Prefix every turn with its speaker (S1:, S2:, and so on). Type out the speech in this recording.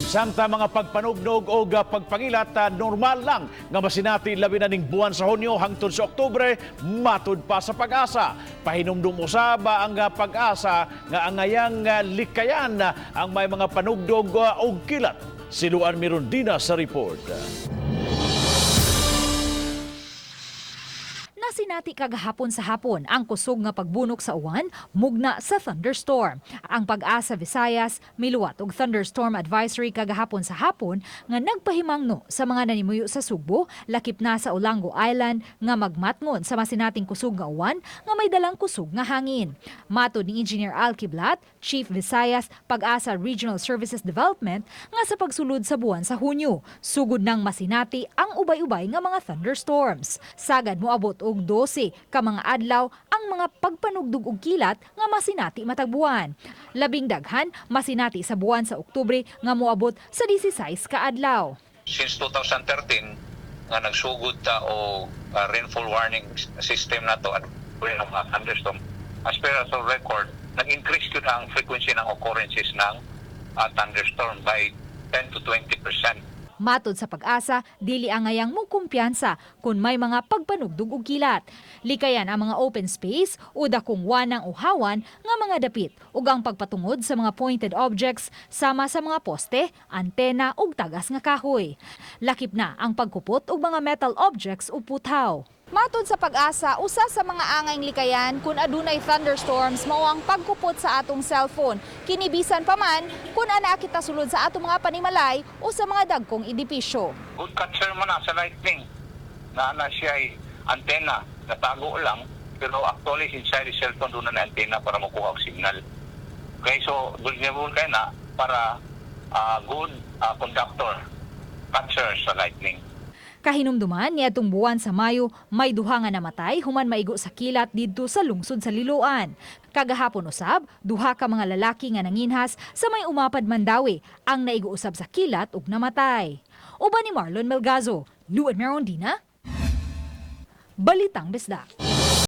S1: Samtang mga pagpanugnog o pagpangilat, normal lang nga masinati labi na ning buwan sa Hunyo hangtod sa Oktubre, matud pa sa PAGASA. Pahinumdum usab ang PAGASA nga angayang likayan ang may mga panugdog og kilat. Si Luan Mirondina sa report.
S2: Nasinati kagahapon sa hapon ang kusog nga pagbunok sa uwan mugna sa thunderstorm. Ang PAGASA Visayas miluwat og thunderstorm advisory kagahapon sa hapon nga nagpahimangno sa mga nanimuyo sa Sugbo, lakip na sa Olango Island, nga magmatngon sa masinating kusog nga uwan nga may dalang kusog nga hangin. Matod ni Engineer Al Kiblat, Chief Visayas PAGASA Regional Services Development, nga sa pagsulod sa buwan sa Hunyo, sugod nang masinati ang ubay-ubay nga mga thunderstorms. Sagad moabot og 12 ka mga adlaw ang mga pagpanugdog og kilat nga masinati matag buwan. Labing daghan masinati sa buwan sa Oktubre nga moabot sa 16 ka adlaw.
S3: Since 2013 nga nagsugod ta og rainfall warning system nato at ng mga thunderstorm, as per as of record, nag-increase yun ang frequency ng occurrences ng thunderstorm by 10 to 20%.
S2: Matod sa PAGASA, dili angayang mukumpiyansa kung may mga pagpanugdog og kilat. Likayan ang mga open space o dakong wanang o hawan nga mga dapit ug ang pagpatungod sa mga pointed objects sama sa mga poste, antena ug tagas nga kahoy. Lakip na ang pagkupot og mga metal objects o puthaw. Matod sa PAGASA, usa sa mga angayng likayan kung adunay thunderstorms mao ang pagkupot sa atong cellphone. Kini bisan pa man kung anaa kita sulod sa atong mga panimalay o sa mga dagkong edipisyo.
S3: Good catcher man na sa lightning na siya ay antenna, natago lang, pero actually inside the cellphone doon na antenna para makuha og signal. Okay, so vulnerable kay na para good conductor, catcher sa lightning.
S2: Kahinumduman, niadtong buwan sa Mayo, may duha nga namatay human maigo sa kilat didto sa lungsod sa Liloan. Kagahapon usab, duha ka mga lalaki nga nanginhas sa may Umapad, Mandaue ang naigo usab sa kilat ug namatay. Uban ni Marlon Melgazo, Luan Merondina, Balitang Bisdak.